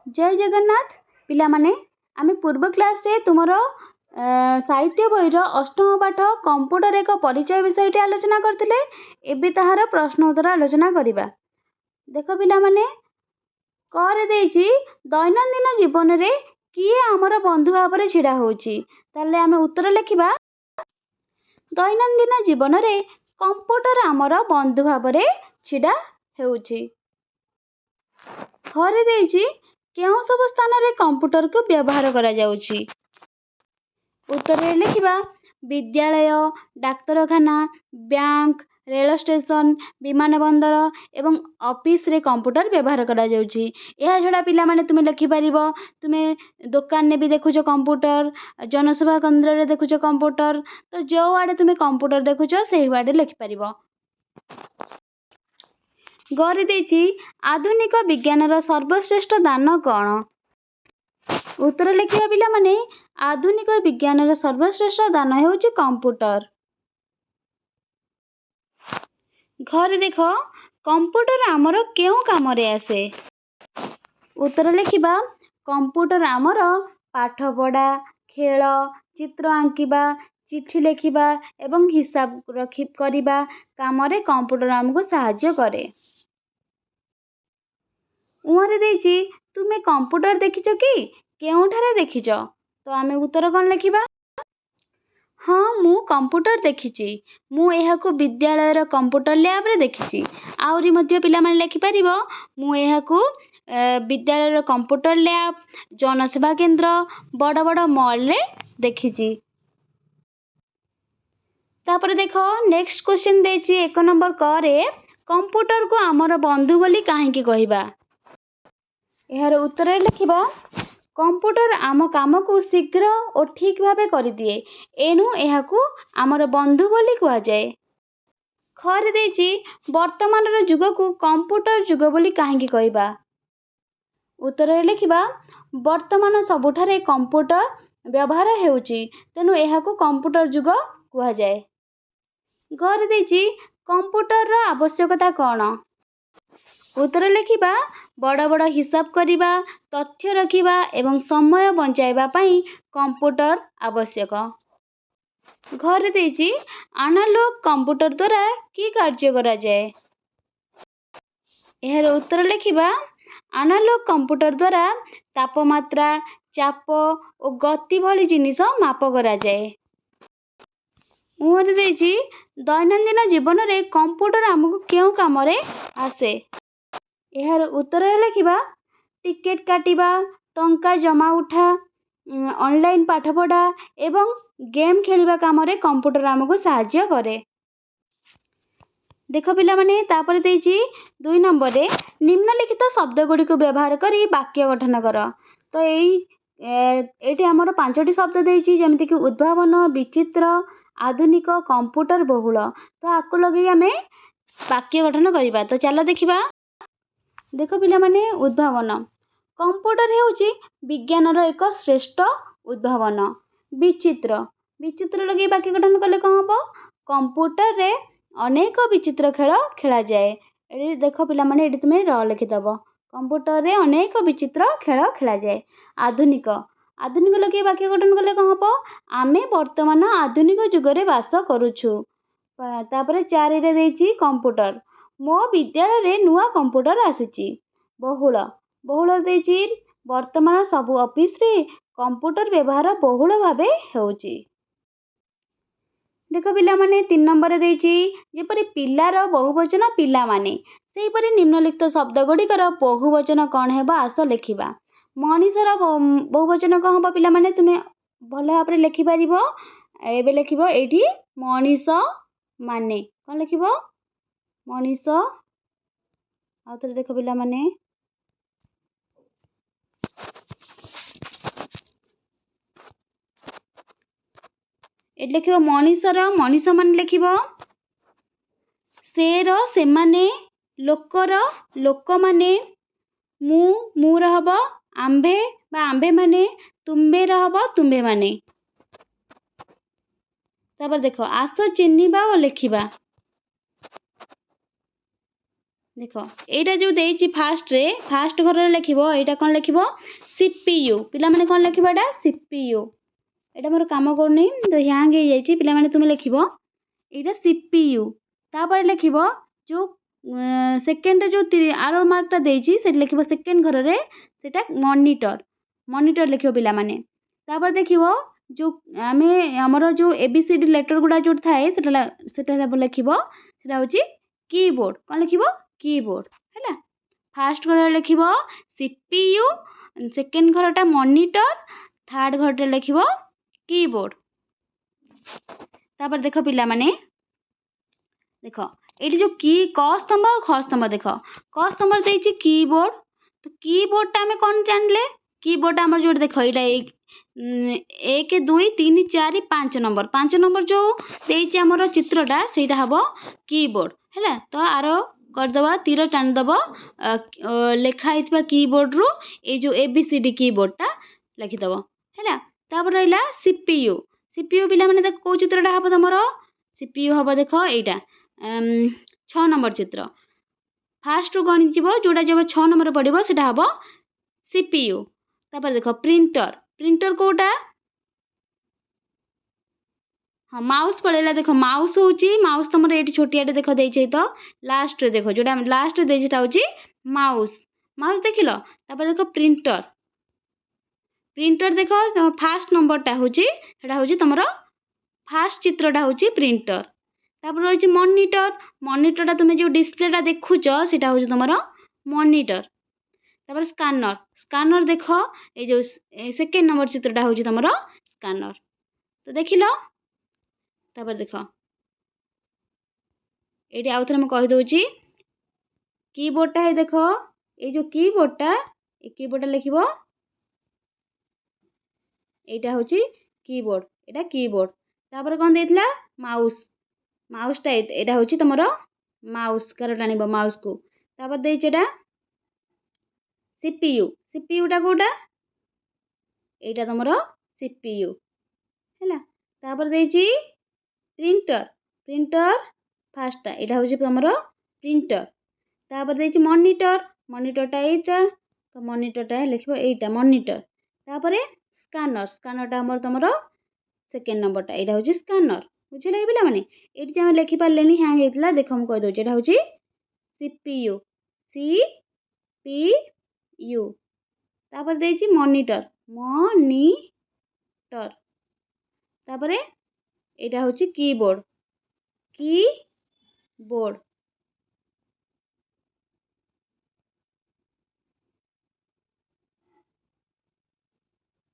ଜୟ ଜଗନ୍ନାଥ ପିଲାମାନେ। ଆମେ ପୂର୍ବ କ୍ଲାସ୍ରେ ତୁମର ସାହିତ୍ୟ ବହିର ଅଷ୍ଟମ ପାଠ କମ୍ପ୍ୟୁଟର ଏକ ପରିଚୟ ବିଷୟଟି ଆଲୋଚନା କରିଥିଲେ। ଏବେ ତାହାର ପ୍ରଶ୍ନ ଉତ୍ତର ଆଲୋଚନା କରିବା। ଦେଖ ପିଲାମାନେ, କରେ ଦେଇଛି ଦୈନନ୍ଦିନ ଜୀବନରେ କିଏ ଆମର ବନ୍ଧୁ ଭାବରେ ଛିଡ଼ା ହେଉଛି? ତାହେଲେ ଆମେ ଉତ୍ତର ଲେଖିବା, ଦୈନନ୍ଦିନ ଜୀବନରେ କମ୍ପ୍ୟୁଟର ଆମର ବନ୍ଧୁ ଭାବରେ ଛିଡ଼ା ହେଉଛି। ଘରେ ଦେଇଛି କେଉଁ ସବୁ ସ୍ଥାନରେ କମ୍ପ୍ୟୁଟରକୁ ବ୍ୟବହାର କରାଯାଉଛି? ଉତ୍ତରରେ ଲେଖିବା, ବିଦ୍ୟାଳୟ, ଡାକ୍ତରଖାନା, ବ୍ୟାଙ୍କ, ରେଳ ଷ୍ଟେସନ, ବିମାନ ବନ୍ଦର ଏବଂ ଅଫିସରେ କମ୍ପ୍ୟୁଟର ବ୍ୟବହାର କରାଯାଉଛି। ଏହାଛଡ଼ା ପିଲାମାନେ ତୁମେ ଲେଖିପାରିବ, ତୁମେ ଦୋକାନରେ ବି ଦେଖୁଛ କମ୍ପ୍ୟୁଟର, ଜନସେବା କେନ୍ଦ୍ରରେ ଦେଖୁଛ କମ୍ପ୍ୟୁଟର। ତ ଯେଉଁଆଡ଼େ ତୁମେ କମ୍ପ୍ୟୁଟର ଦେଖୁଛ ସେଇଆଡ଼େ ଲେଖିପାରିବ। ଗରେ ଦେଇଛି ଆଧୁନିକ ବିଜ୍ଞାନର ସର୍ବଶ୍ରେଷ୍ଠ ଦାନ କ'ଣ? ଉତ୍ତର ଲେଖିବା ପିଲାମାନେ, ଆଧୁନିକ ବିଜ୍ଞାନର ସର୍ବଶ୍ରେଷ୍ଠ ଦାନ ହେଉଛି କମ୍ପ୍ୟୁଟର। ଘରେ ଦେଖ, କମ୍ପ୍ୟୁଟର ଆମର କେଉଁ କାମରେ ଆସେ? ଉତ୍ତର ଲେଖିବା, କମ୍ପ୍ୟୁଟର ଆମର ପାଠପଢ଼ା, ଖେଳ, ଚିତ୍ର ଆଙ୍କିବା, ଚିଠି ଲେଖିବା ଏବଂ ହିସାବ ରଖି କରିବା କାମରେ କମ୍ପ୍ୟୁଟର ଆମକୁ ସାହାଯ୍ୟ କରେ। ଉଁରେ ଦେଇଛି ତୁମେ କମ୍ପ୍ୟୁଟର ଦେଖିଛ କି? କେଉଁଠାରେ ଦେଖିଛ? ତ ଆମେ ଉତ୍ତର କ'ଣ ଲେଖିବା? ହଁ, ମୁଁ କମ୍ପ୍ୟୁଟର ଦେଖିଛି। ମୁଁ ଏହାକୁ ବିଦ୍ୟାଳୟର କମ୍ପ୍ୟୁଟର ଲ୍ୟାବ୍ରେ ଦେଖିଛି। ଆହୁରି ମଧ୍ୟ ପିଲାମାନେ ଲେଖିପାରିବ, ମୁଁ ଏହାକୁ ବିଦ୍ୟାଳୟର କମ୍ପ୍ୟୁଟର ଲ୍ୟାବ୍, ଜନସେବା କେନ୍ଦ୍ର, ବଡ଼ ବଡ଼ ମଲ୍ରେ ଦେଖିଛି। ତାପରେ ଦେଖ, ନେକ୍ସଟ କ୍ୱେଶ୍ଚିନ୍ ଦେଇଛି 1 ନମ୍ବର କରେ, କମ୍ପ୍ୟୁଟରକୁ ଆମର ବନ୍ଧୁ ବୋଲି କାହିଁକି କହିବା? ଏହାର ଉତ୍ତରରେ ଲେଖିବା, କମ୍ପ୍ୟୁଟର ଆମ କାମକୁ ଶୀଘ୍ର ଓ ଠିକ୍ ଭାବେ କରିଦିଏ, ଏଣୁ ଏହାକୁ ଆମର ବନ୍ଧୁ ବୋଲି କୁହାଯାଏ। ଖରେ ଦେଇଛି ବର୍ତ୍ତମାନର ଯୁଗକୁ କମ୍ପ୍ୟୁଟର ଯୁଗ ବୋଲି କାହିଁକି କହିବା? ଉତ୍ତରରେ ଲେଖିବା, ବର୍ତ୍ତମାନ ସବୁଠାରେ କମ୍ପ୍ୟୁଟର ବ୍ୟବହାର ହେଉଛି, ତେଣୁ ଏହାକୁ କମ୍ପ୍ୟୁଟର ଯୁଗ କୁହାଯାଏ। ଘରେ ଦେଇଛି କମ୍ପ୍ୟୁଟରର ଆବଶ୍ୟକତା କ'ଣ? ଉତ୍ତର ଲେଖିବା, ବଡ଼ ବଡ଼ ହିସାବ କରିବା, ତଥ୍ୟ ରଖିବା ଏବଂ ସମୟ ବଞ୍ଚାଇବା ପାଇଁ କମ୍ପ୍ୟୁଟର ଆବଶ୍ୟକ। ଘରେ ଦେଇଛି ଆନାଲଗ କମ୍ପ୍ୟୁଟର ଦ୍ୱାରା କି କାର୍ଯ୍ୟ କରାଯାଏ? ଏହାର ଉତ୍ତର ଲେଖିବା, ଆନାଲଗ କମ୍ପ୍ୟୁଟର ଦ୍ୱାରା ତାପମାତ୍ରା, ଚାପ ଓ ଗତି ଭଳି ଜିନିଷ ମାପ କରାଯାଏ। ଉଁରେ ଦେଇଛି ଦୈନନ୍ଦିନ ଜୀବନରେ କମ୍ପ୍ୟୁଟର ଆମକୁ କେଉଁ କାମରେ ଆସେ? ଏହାର ଉତ୍ତରରେ ଲେଖିବା, ଟିକେଟ୍ କାଟିବା, ଟଙ୍କା ଜମା ଉଠା, ଅନଲାଇନ୍ ପାଠପଢ଼ା ଏବଂ ଗେମ୍ ଖେଳିବା କାମରେ କମ୍ପ୍ୟୁଟର ଆମକୁ ସାହାଯ୍ୟ କରେ। ଦେଖ ପିଲାମାନେ, ତାପରେ ଦେଇଛି 2 ନମ୍ବରରେ ନିମ୍ନଲିଖିତ ଶବ୍ଦ ଗୁଡ଼ିକୁ ବ୍ୟବହାର କରି ବାକ୍ୟ ଗଠନ କର। ତ ଏଇଠି ଆମର 5ଟି ଶବ୍ଦ ଦେଇଛି, ଯେମିତିକି ଉଦ୍ଭାବନ, ବିଚିତ୍ର, ଆଧୁନିକ, କମ୍ପ୍ୟୁଟର, ବହୁଳ। ତ ଆକୁ ଲଗେଇ ଆମେ ବାକ୍ୟ ଗଠନ କରିବା। ତ ଚାଲ ଦେଖିବା। ଦେଖ ପିଲାମାନେ, ଉଦ୍ଭାବନ। କମ୍ପ୍ୟୁଟର ହେଉଛି ବିଜ୍ଞାନର ଏକ ଶ୍ରେଷ୍ଠ ଉଦ୍ଭାବନ। ବିଚିତ୍ର, ବିଚିତ୍ର ଲଗେଇ ବାକ୍ୟ ଗଠନ କଲେ କ'ଣ ହେବ? କମ୍ପ୍ୟୁଟରରେ ଅନେକ ବିଚିତ୍ର ଖେଳ ଖେଳାଯାଏ। ଏଠି ଦେଖ ପିଲାମାନେ, ଏଠି ତୁମେ ର ଲେଖିଦେବ। କମ୍ପ୍ୟୁଟରରେ ଅନେକ ବିଚିତ୍ର ଖେଳ ଖେଳାଯାଏ। ଆଧୁନିକ, ଆଧୁନିକ ଲଗେଇ ବାକ୍ୟ ଗଠନ କଲେ କ'ଣ ହେବ? ଆମେ ବର୍ତ୍ତମାନ ଆଧୁନିକ ଯୁଗରେ ବାସ କରୁଛୁ। ତାପରେ 4ରେ ଦେଇଛି କମ୍ପ୍ୟୁଟର। ମୋ ବିଦ୍ୟାଳୟରେ ନୂଆ କମ୍ପ୍ୟୁଟର ଆସିଛି। ବହୁଳ, ବହୁଳ ଦେଇଛି ବର୍ତ୍ତମାନ ସବୁ ଅଫିସରେ କମ୍ପ୍ୟୁଟର ବ୍ୟବହାର ବହୁଳ ଭାବେ ହେଉଛି। ଦେଖ ପିଲାମାନେ, 3 ନମ୍ବରରେ ଦେଇଛି ଯେପରି ପିଲାର ବହୁବଚନ ପିଲାମାନେ, ସେହିପରି ନିମ୍ନଲିଖିତ ଶବ୍ଦ ଗୁଡ଼ିକର ବହୁବଚନ କ'ଣ ହେବ ଆସ ଲେଖିବା। ମଣିଷର ବହୁବଚନ କ'ଣ ହେବ ପିଲାମାନେ? ତୁମେ ଭଲ ଭାବରେ ଲେଖିପାରିବ। ଏବେ ଲେଖିବ ଏଇଠି ମଣିଷ ମାନେ କ'ଣ ଲେଖିବ? ମଣିଷ। ଆଉ ଥରେ ଦେଖ ପିଲାମାନେ, ଏଠି ଲେଖିବ ମଣିଷର ମଣିଷମାନେ ଲେଖିବ, ସେର ସେମାନେ, ଲୋକର ଲୋକମାନେ, ମୁଁ ମୁଁର ହବ ଆମ୍ଭେ ବା ଆମ୍ଭେମାନେ, ତୁମ୍ଭେର ହବ ତୁମ୍ଭେମାନେ। ତାପରେ ଦେଖ, ଆସ ଚିହ୍ନିବା ଓ ଲେଖିବା। ଦେଖ, ଏଇଟା ଯେଉଁ ଦେଇଛି ଫାଷ୍ଟରେ, ଫାଷ୍ଟ ଘରରେ ଲେଖିବ। ଏଇଟା କ'ଣ ଲେଖିବ? CPU। ପିଲାମାନେ, କ'ଣ ଲେଖିବ ଏଇଟା? CPU। ଏଇଟା ମୋର କାମ କରୁନି ତ, ହ୍ୟାଙ୍ଗ ହେଇଯାଇଛି। ପିଲାମାନେ, ତୁମେ ଲେଖିବ ଏଇଟା CPU। ତାପରେ ଲେଖିବ ଯେଉଁ ସେକେଣ୍ଡରେ ଯେଉଁ ଆରୋ ମାର୍କଟା ଦେଇଛି, ସେଠି ଲେଖିବ ସେକେଣ୍ଡ ଘରରେ ସେଇଟା ମନିଟର। ମନିଟର ଲେଖିବ ପିଲାମାନେ। ତାପରେ ଦେଖିବ, ଯେଉଁ ଆମେ ଆମର ଯେଉଁ ABCD letter ଗୁଡ଼ା ଯେଉଁଠି ଥାଏ, ସେଟା ଲେଖିବ। ସେଟା ହେଉଛି କିବୋର୍ଡ଼। କ'ଣ ଲେଖିବ? କିବୋର୍ଡ଼। ହେଲା, ଫାଷ୍ଟ ଘରରେ ଲେଖିବ CPU, second ଘରଟା ମନିଟର, ଥାର୍ଡ଼ ଘରଟା ଲେଖିବ କିବୋର୍ଡ଼। ତାପରେ ଦେଖ ପିଲାମାନେ, ଦେଖ ଏଇଠି ଯେଉଁ କି କ ସ୍ତମ୍ଭ ଆଉ ଖ ସ୍ତମ୍ଭ ଦେଖ। କ ସ୍ତମ୍ଭରେ ଦେଇଛି କିବୋର୍ଡ଼। ତ କିବୋର୍ଡ଼ଟା ଆମେ କ'ଣ ଜାଣିଲେ? କିବୋର୍ଡ଼ଟା ଆମର ଯେଉଁଠି ଦେଖ, ଏଇଟା 1, 2, 3, 4, 5 ନମ୍ବର। 5 ନମ୍ବର ଯେଉଁ ଦେଇଛି ଆମର ଚିତ୍ରଟା, ସେଇଟା ହେବ କିବୋର୍ଡ଼। ହେଲା, ତ ଆର କରିଦେବା, ତୀର ଟାଣିଦେବ ଲେଖା ହେଇଥିବା କିବୋର୍ଡ଼ରୁ ଏଇ ଯେଉଁ ABCD କିବୋର୍ଡ଼ଟା ଲେଖିଦେବ। ହେଲା, ତାପରେ ରହିଲା CPU। CPU ପିଲାମାନେ ଦେଖ, କେଉଁ ଚିତ୍ରଟା ହେବ ତୁମର CPU ହେବ? ଦେଖ, ଏଇଟା 6 ନମ୍ବର ଚିତ୍ର। ଫାଷ୍ଟରୁ ଗଣିଯିବ, ଯେଉଁଟା ଯିବ 6 ନମ୍ବର ପଡ଼ିବ, ସେଇଟା ହେବ CPU। ତାପରେ ଦେଖ ପ୍ରିଣ୍ଟର। ପ୍ରିଣ୍ଟର କେଉଁଟା? ହଁ, ମାଉସ୍ ପଳେଇଲା। ଦେଖ, ମାଉସ୍ ହେଉଛି, ମାଉସ୍ ତୁମର ଏଇଠି ଛୋଟିଆଟେ ଦେଖ ଦେଇଛି ତ ଲାଷ୍ଟରେ। ଦେଖ, ଯେଉଁଟା ଲାଷ୍ଟରେ ଦେଇଛି ସେଟା ହେଉଛି ମାଉସ୍। ମାଉସ୍ ଦେଖିଲ? ତାପରେ ଦେଖ ପ୍ରିଣ୍ଟର। ପ୍ରିଣ୍ଟର ଦେଖ, ଫାଷ୍ଟ ନମ୍ବରଟା ହେଉଛି, ସେଟା ହେଉଛି ତୁମର ଫାଷ୍ଟ ଚିତ୍ରଟା ହେଉଛି ପ୍ରିଣ୍ଟର। ତାପରେ ରହିଛି ମନିଟର। ମନିଟରଟା ତୁମେ ଯେଉଁ ଡିସପ୍ଲେଟା ଦେଖୁଛ, ସେଇଟା ହେଉଛି ତୁମର ମନିଟର। ତାପରେ ସ୍କାନର। ସ୍କାନର ଦେଖ, ଏଇ ଯେଉଁ ସେକେଣ୍ଡ ନମ୍ବର ଚିତ୍ରଟା ହେଉଛି ତୁମର ସ୍କାନର। ତ ଦେଖିଲ? ତାପରେ ଦେଖ, ଏଇଠି ଆଉ ଥରେ ମୁଁ କହିଦେଉଛି। କିବୋର୍ଡ଼ଟା ହେଇ ଦେଖ, ଏଇ ଯେଉଁ କିବୋର୍ଡ଼ଟା, ଏ କିବୋର୍ଡ଼ଟା ଲେଖିବ। ଏଇଟା ହେଉଛି କିବୋର୍ଡ଼, ଏଇଟା କିବୋର୍ଡ଼। ତାପରେ କ'ଣ ଦେଇଥିଲା? ମାଉସ୍। ମାଉସ୍ଟା ଏଇଟା ହେଉଛି ତୁମର ମାଉସ୍। ଗାର ଟାଣିବ ମାଉସ୍କୁ। ତାପରେ ଦେଇଛି ଏଇଟା CPU। ସିପିୟୁଟା କେଉଁଟା? ଏଇଟା ତୁମର CPU। ହେଲା, ତାପରେ ଦେଇଛି ପ୍ରିଣ୍ଟର। ପ୍ରିଣ୍ଟର ଫାଷ୍ଟଟା, ଏଇଟା ହେଉଛି ତୁମର ପ୍ରିଣ୍ଟର। ତାପରେ ଦେଇଛି ମନିଟର। ମନିଟରଟା ଏଇଟା, ତ ମନିଟରଟା ଲେଖିବ, ଏଇଟା ମନିଟର। ତାପରେ ସ୍କାନର। ସ୍କାନରଟା ଆମର ତୁମର ସେକେଣ୍ଡ ନମ୍ବରଟା, ଏଇଟା ହେଉଛି ସ୍କାନର। ବୁଝିଲେ କି ପିଲାମାନେ? ଏଇଠି ଯେ ଆମେ ଲେଖିପାରିଲେନି, ହ୍ୟାଙ୍ଗ ହେଇଥିଲା। ଦେଖ, ମୁଁ କହିଦେଉଛି, ଏଇଟା ହେଉଛି CPU, CPU। ତାପରେ ଦେଇଛି ମନିଟର, ମନିଟର। ତାପରେ ଏଇଟା ହେଉଛି କିବୋର୍ଡ଼, କିବୋର୍ଡ଼।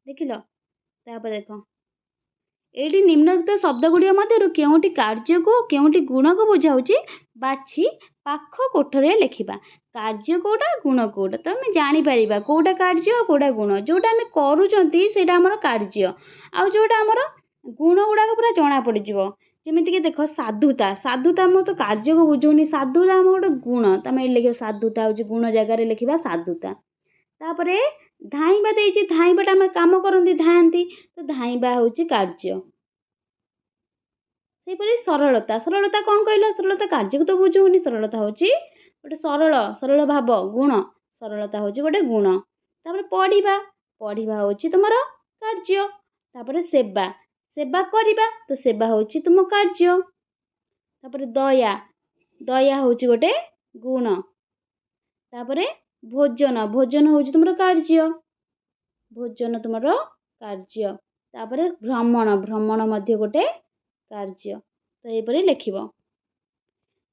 ଦେଖିଲ? ତାପରେ ଦେଖ ଏଇଠି, ନିମ୍ନଲିଖିତ ଶବ୍ଦ ଗୁଡ଼ିକ ମଧ୍ୟରୁ କେଉଁଟି କାର୍ଯ୍ୟକୁ, କେଉଁଟି ଗୁଣକୁ ବୁଝାଉଛି, ବାଛି ପାଖ କୋଠରେ ଲେଖିବା। କାର୍ଯ୍ୟ କେଉଁଟା, ଗୁଣ କେଉଁଟା, ତ ଆମେ ଜାଣିପାରିବା କେଉଁଟା କାର୍ଯ୍ୟ, କେଉଁଟା ଗୁଣ। ଯେଉଁଟା ଆମେ କରୁଛନ୍ତି ସେଇଟା ଆମର କାର୍ଯ୍ୟ, ଆଉ ଯେଉଁଟା ଆମର ଗୁଣ ଗୁଡ଼ାକ ପୁରା ଜଣା ପଡ଼ିଯିବ। ଯେମିତିକି ଦେଖ, ସାଧୁତା। ସାଧୁତା ଆମ ତ କାର୍ଯ୍ୟକୁ ବୁଝଉନି, ସାଧୁତା ଆମ ଗୋଟେ ଗୁଣ। ତ ଆମେ ଏଇଠି ଲେଖିବା ସାଧୁତା ହେଉଛି ଗୁଣ ଜାଗାରେ ଲେଖିବା ସାଧୁତା। ତାପରେ ଧାଇଁବା ଦେଇଛି। ଧାଇଁବାଟା ଆମେ କାମ କରନ୍ତି, ଧାଆନ୍ତି, ତ ଧାଇଁବା ହେଉଛି କାର୍ଯ୍ୟ। ସେହିପରି ସରଳତା। ସରଳତା କ'ଣ କହିଲ? ସରଳତା କାର୍ଯ୍ୟକୁ ତ ବୁଝଉନି। ସରଳତା ହେଉଛି ଗୋଟେ ସରଳ, ସରଳ ଭାବ, ଗୁଣ। ସରଳତା ହେଉଛି ଗୋଟେ ଗୁଣ। ତାପରେ ପଢ଼ିବା। ପଢ଼ିବା ହେଉଛି ତୁମର କାର୍ଯ୍ୟ। ତାପରେ ସେବା। ସେବା କରିବା, ତ ସେବା ହେଉଛି ତୁମ କାର୍ଯ୍ୟ। ତାପରେ ଦୟା। ଦୟା ହେଉଛି ଗୋଟେ ଗୁଣ। ତାପରେ ଭୋଜନ। ଭୋଜନ ହେଉଛି ତୁମର କାର୍ଯ୍ୟ, ଭୋଜନ ତୁମର କାର୍ଯ୍ୟ। ତାପରେ ଭ୍ରମଣ। ଭ୍ରମଣ ମଧ୍ୟ ଗୋଟେ କାର୍ଯ୍ୟ। ତ ଏହିପରି ଲେଖିବ।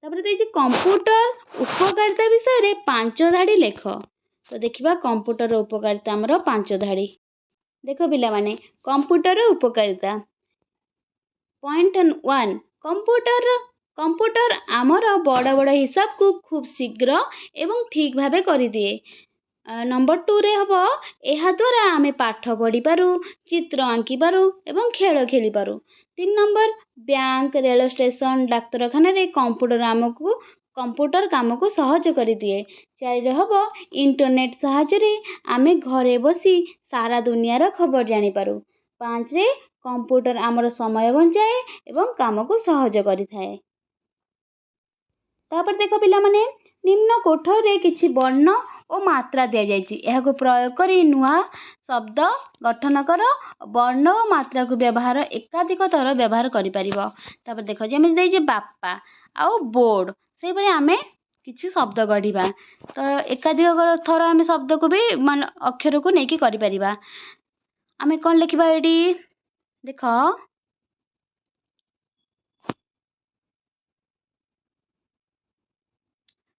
ତାପରେ ଦେଇଛି କମ୍ପ୍ୟୁଟର ଉପକାରିତା ବିଷୟରେ 5 ଧାଡ଼ି ଲେଖ। ତ ଦେଖିବା କମ୍ପ୍ୟୁଟର ଉପକାରିତା ଆମର 5 ଧାଡ଼ି। ଦେଖ ପିଲାମାନେ, କମ୍ପ୍ୟୁଟର ଉପକାରିତା ପଏଣ୍ଟ 1, କମ୍ପ୍ୟୁଟର ଆମର ବଡ଼ ବଡ଼ ହିସାବକୁ ଖୁବ୍ ଶୀଘ୍ର ଏବଂ ଠିକ୍ ଭାବେ କରିଦିଏ। ନମ୍ବର 2ରେ ହେବ, ଏହାଦ୍ୱାରା ଆମେ ପାଠ ପଢ଼ିପାରୁ, ଚିତ୍ର ଆଙ୍କିପାରୁ ଏବଂ ଖେଳ ଖେଳିପାରୁ। 3 ନମ୍ବର, ବ୍ୟାଙ୍କ, ରେଳ ଷ୍ଟେସନ, ଡାକ୍ତରଖାନାରେ କମ୍ପ୍ୟୁଟର ଆମକୁ କମ୍ପ୍ୟୁଟର କାମକୁ ସହଜ କରିଦିଏ। 4ରେ ହେବ, ଇଣ୍ଟରନେଟ୍ ସାହାଯ୍ୟରେ ଆମେ ଘରେ ବସି ସାରା ଦୁନିଆର ଖବର ଜାଣିପାରୁ। 5ରେ, କମ୍ପ୍ୟୁଟର ଆମର ସମୟ ବଞ୍ଚାଏ ଏବଂ କାମକୁ ସହଜ କରିଥାଏ। ତାପରେ ଦେଖ ପିଲାମାନେ, ନିମ୍ନ କୋଠରୀରେ କିଛି ବର୍ଣ୍ଣ ଓ ମାତ୍ରା ଦିଆଯାଇଛି, ଏହାକୁ ପ୍ରୟୋଗ କରି ନୂଆ ଶବ୍ଦ ଗଠନ କର। ବର୍ଣ୍ଣ ଓ ମାତ୍ରାକୁ ବ୍ୟବହାର ଏକାଧିକ ଥର ବ୍ୟବହାର କରିପାରିବ। ତାପରେ ଦେଖ, ଯେମିତି ଦେଇଛି ବାପା ଆଉ ବୋର୍ଡ଼, ସେହିପରି ଆମେ କିଛି ଶବ୍ଦ ଗଢ଼ିବା। ତ ଏକାଧିକ ଥର ଆମେ ଶବ୍ଦକୁ ବି ମାନେ ଅକ୍ଷରକୁ ନେଇକି କରିପାରିବା। ଆମେ କ'ଣ ଲେଖିବା ଏଇଠି ଦେଖ।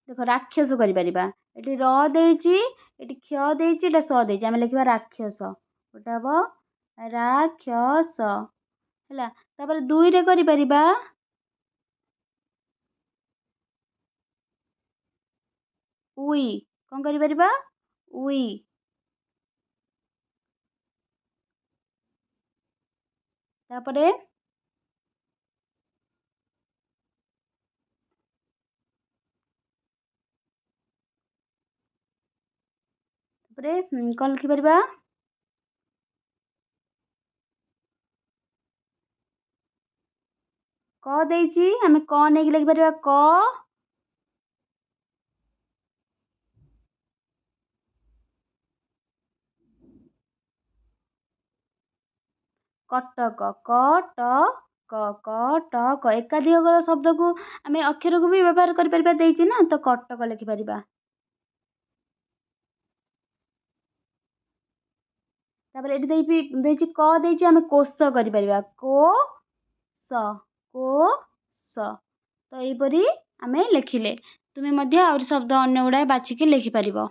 ଦେଖ, ରାକ୍ଷସ କରିପାରିବା। ଏଠି ର ଦେଇଛି, ଏଠି କ୍ଷ ଦେଇଛି, ଏଟା ସ ଦେଇଛି। ଆମେ ଲେଖିବା ରାକ୍ଷସ, ଗୋଟେ ହେବ ରାକ୍ଷସ ହେଲା। ତାପରେ ଦୁଇରେ କରିପାରିବା ଉଇ। କ'ଣ କରିପାରିବା? ଉଇ। ତାପରେ କ'ଣ ଲେଖିପାରିବା? କ ଦେଇଛି, ଆମେ କ ନେଇକି ଲେଖିପାରିବା କ। କଟକ, କ ଟ କ, କ ଟ କ। ଏକାଧିକ ଶବ୍ଦକୁ ଆମେ ଅକ୍ଷରକୁ ବି ବ୍ୟବହାର କରିପାରିବା, ଦେଇଛି ନା, ତ କଟକ ଲେଖିପାରିବା। ତାପରେ ଏଠି ଦେଇଛି କ ଦେଇଛି, ଆମେ କୋଷ କରିପାରିବା, କୋ ସ, କୋ ସ। ତ ଏହିପରି ଆମେ ଲେଖିଲେ। ତୁମେ ମଧ୍ୟ ଆହୁରି ଶବ୍ଦ ଅନ୍ୟ ଗୁଡ଼ାଏ ବାଛିକି ଲେଖିପାରିବ।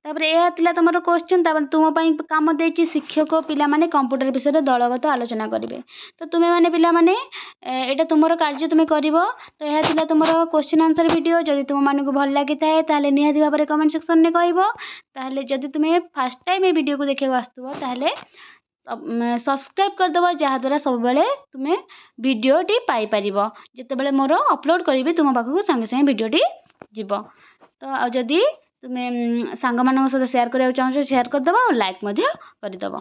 ତାପରେ ଏହା ଥିଲା ତୁମର କୋଶ୍ଚିନ୍। ତାପରେ ତୁମ ପାଇଁ କାମ ଦେଇଛି, ଶିକ୍ଷକ ପିଲାମାନେ କମ୍ପ୍ୟୁଟର ବିଷୟରେ ଦଳଗତ ଆଲୋଚନା କରିବେ। ତ ତୁମେମାନେ ପିଲାମାନେ, ଏଇଟା ତୁମର କାର୍ଯ୍ୟ, ତୁମେ କରିବ। ତ ଏହା ଥିଲା ତୁମର କୋଶ୍ଚିନ୍ ଆନ୍ସର୍ ଭିଡ଼ିଓ। ଯଦି ତୁମମାନଙ୍କୁ ଭଲ ଲାଗିଥାଏ, ତାହେଲେ ନିହାତି ଭାବରେ କମେଣ୍ଟ ସେକ୍ସନରେ କହିବ। ତାହେଲେ ଯଦି ତୁମେ ଫାର୍ଷ୍ଟ ଟାଇମ୍ ଏ ଭିଡ଼ିଓକୁ ଦେଖିବାକୁ ଆସୁଥିବ, ତାହେଲେ ସବସ୍କ୍ରାଇବ୍ କରିଦେବ, ଯାହାଦ୍ୱାରା ସବୁବେଳେ ତୁମେ ଭିଡ଼ିଓଟି ପାଇପାରିବ। ଯେତେବେଳେ ମୋର ଅପଲୋଡ଼ କରିବି, ତୁମ ପାଖକୁ ସାଙ୍ଗେ ସାଙ୍ଗେ ଭିଡ଼ିଓଟି ଯିବ। ତ ଆଉ ଯଦି ତୁମେ ସାଙ୍ଗମାନଙ୍କ ସହିତ ସେୟାର କରିବାକୁ ଚାହୁଁଛ, ସେୟାର କରିଦେବ ଆଉ ଲାଇକ୍ ମଧ୍ୟ କରିଦେବ।